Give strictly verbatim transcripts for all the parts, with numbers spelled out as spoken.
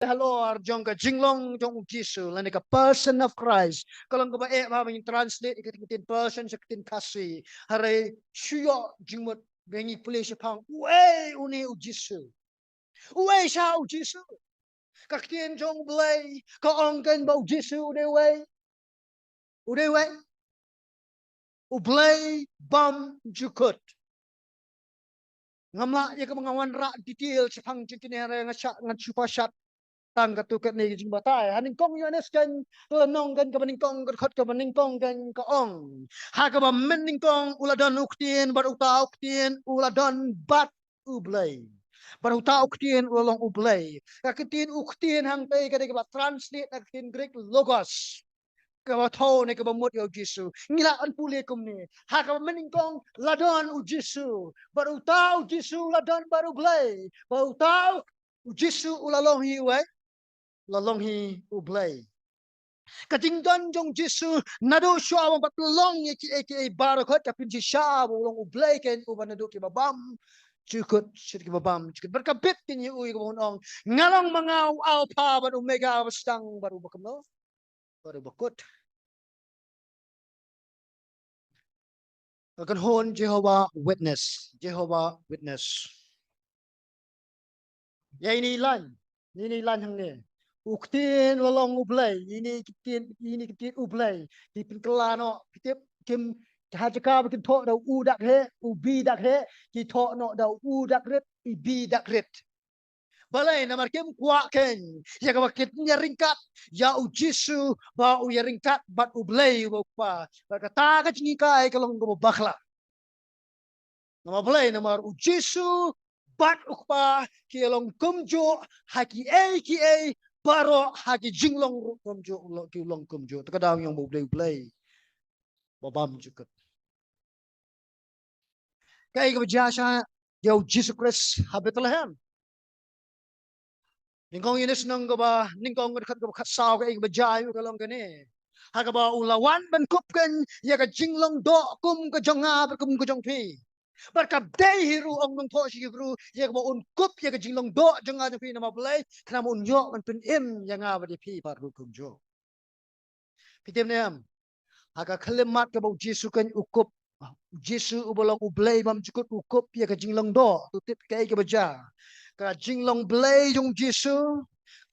halor jong ka jinglong jong u Jisu, lane ka person of Christ. Ka long kaba eh ba ngin translate ïa ka ktien person sha ka ktien Khasi. Hynrei shu ïoh jingmut ba ngi pule shaphang uei une u Jisu. Uei sha u Jisu. Ka ktien jong u Blei ka ong kan ba u Jisu u dei uei. U dei uei. U Blei bymjukut. Ngam lah ïa kaba nga wanrah detail shaphang jingkine, hynrei nga shah, ngan shu pashat tang katto katne ki jingbatai. Ha nyngkong Ïoannis kan, ka lynnong kan kaba nyngkong, ka dkhot kaba nyngkong kan ka ong, ha kaba mynnyngkong u la don u Ktien, bad uta u Ktien u la don bad u Blei. Bad uta u Ktien u la long u Blei. Ka ktien u Ktien hangtei ka dei kaba translate na ka ktien Greek logos, kaba thew ne kaba mut ïa u Jisu. Ngi lah ban pule kumne, ha kaba mynnyngkong la don u Jisu, bad uta u Jisu u la don bad u Blei. Bad uta u Jisu u la long hi uei? La long hi u Blei. Ka jingdon jong u Jisu naduh shuwa ba u pat long ïa kiei kiei baroh, ka pynshisha ba u long u Blei kan, uba naduh kiba bymjukut sha kiba bymjukut. Bad ka bit kan ïa u ïa kaba un ong, nga long ma nga u Alpha bad Omega, uba sdang bad uba kynnoh bad uba kut. Ka kynhun Jehovah Witness, Jehovah Witness. Ïa ine i lain, ine i lain hangne. U Ktien u la long u Blei, ine i ktien, ine i ktien u Blei. Ki pynkylla noh, ki tip, kim, ha jaka ba kin thoh da u dak heh, u bi dak heh, ki thoh noh da u dak rit, i bi dak rit. Balei? Namar kim kwah kein ïa kaba kin ïaryngkat ïa u Jisu, ba u ïaryngkat bad u Blei uba u Kpa. Bad kata ka jinghikai ka long kaba bakla. Namar balei? Namar u Jisu bad u Kpa ki long kumjuh ha kiei kiei baroh, ha ki jinglong ruh kumjuh, u long, ki long kumjuh. Te ka dang ong ba u Blei, u Blei ba bymjukut. Kaei kaba jia sha ïa u Jisu Khrist ha Bethlehem? Nyngkong Ïoannis lynnong kaba nyngkong, ka dkhot kaba khatsaw, kaei kaba jia ïa u ka long kane. Ha kaba u la wan ban kup kein ïa ka jinglong doh kum ka jong nga bad kum ka jong phi. Bad ka dei hi ruh, ong nongthoh shi Hebru, ïa kaba un kup ïa ka jinglong doh jong nga jong phi. Namar balei? Khnang ba un ïoh ban pynim ïa nga bad ïa phi pat ruh kumjuh. Phi tip ne em? Ha ka khyllipmat kaba u Jisu kein u kup, u Jisu uba long u Blei bymjukut u kup ïa ka jinglong doh. To tip kaei kaba jia. Ka jinglong Blei jong u Jisu,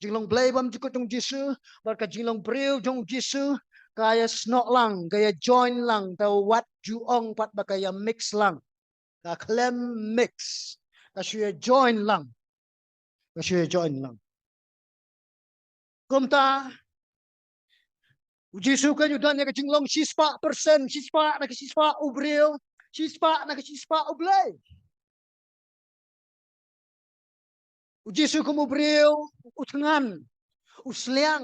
jinglong Blei bymjukut jong u Jisu, bad ka jinglong briew jong u Jisu, ka ïasnoh lang, ka ïa join lang, te wat ju ong pat ba ka ïa mix lang. Ka khlem mix, ka shu ïa join lang. Ka shu ïa join lang. Kumta u Jisu kein u don ïa ka jinglong shispah percent, shispah na ka shispah u briew, shispah na ka shispah u Blei. U Jisu kum u briew, u thngan, u sliang,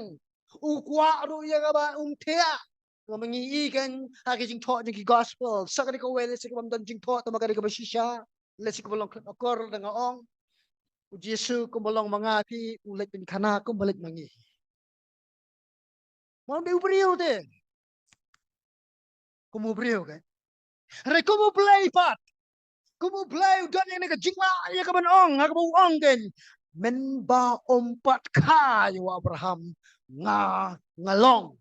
u kwah ruh ïa kaba un thiah. Namar ngi i kein ha ki jingthoh jong ki gospel, sa ka dei kawei lehse kaba ym don jingthoh, tangba ka dei kaba shisha, lehse kaba long khlem akor, lada nga ong u Jisu kumba long ma nga phi, u leit pynkhana kumba leit ma ngi. Mo, ym dei u briew te. Kum u briew kein. Hynrei kum u Blei pat, kum u Blei u don ïa kane ka jinglah ïa kaban ong, ha kaba u ong kein, mynba um pat kha ïa u Abraham, nga, nga long.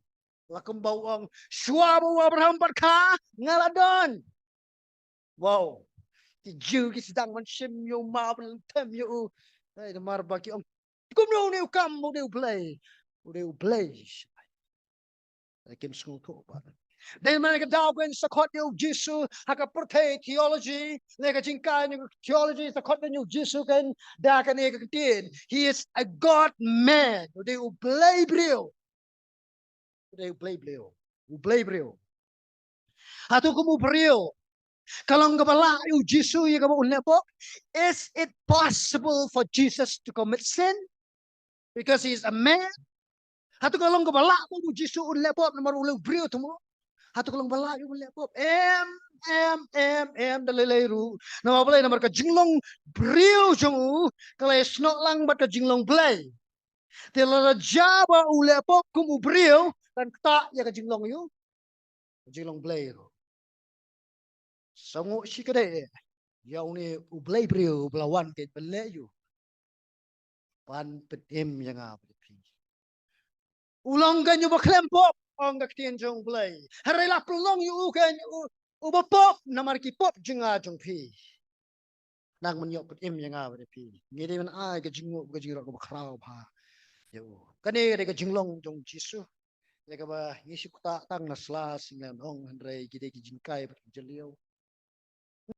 La kumba u ong, shuwa ba u Abraham pat kha, nga la don. Wow. Ki Jiw ki sdang ban shim ïa u, ma ban them ïa u. Hei, namar ba ki ong, kumno une u kam, une u Blei, une u Blei. Hei, kim sngewthuh pat. Dei namar ka daw kein sa khot ïa u Jisu ha ka pyrthei theology, ne ka jingkai ne ka theology, sa khot ïa u Jisu kein da kane ka ktien, he is a God man. U dei u Blei briew. U dei u Blei briew. U Blei briew. Hato kum u briew ka long kaba lah ïa u Jisu ïa kaba un leh pop? Is it possible for Jesus to commit sin because he is a man? Hato ka long kaba lah ïa u Jisu un leh pop namar u long u briew te mo? Hato ka long ba lah ïa u leh pop? Em, em, em, em, da lei lei ruh. Namar balei? Namar ka jinglong briew jong u ka la ïasnoh lang bad ka jinglong Blei. Te lada jia ba u leh pop kum u briew, kan ktah ïa ka jinglong ïa u, ka jinglong Blei ruh. Sa nguh shi kdei ïa une u Blei briew ba la wan kein ban leh ïa u. ban pynim ïa nga bad ïa phi. U long kein uba khlem pop, ong ka ktien jong U Blei. Hynrei la pynlong ïa u kein u, uba pop namar ki pop jong nga jong phi. Nang ban ïoh pynim ïa nga bad ïa phi. Ngi dei ban ai ka jingmut, ka jingrot kaba khraw bha ïa u. Kane ka dei ka jinglong jong U Jisu. Ïa kaba ngi shu ktah tang na sla sing, la ong, hynrei ki dei ki jinghikai bad ki jylliew.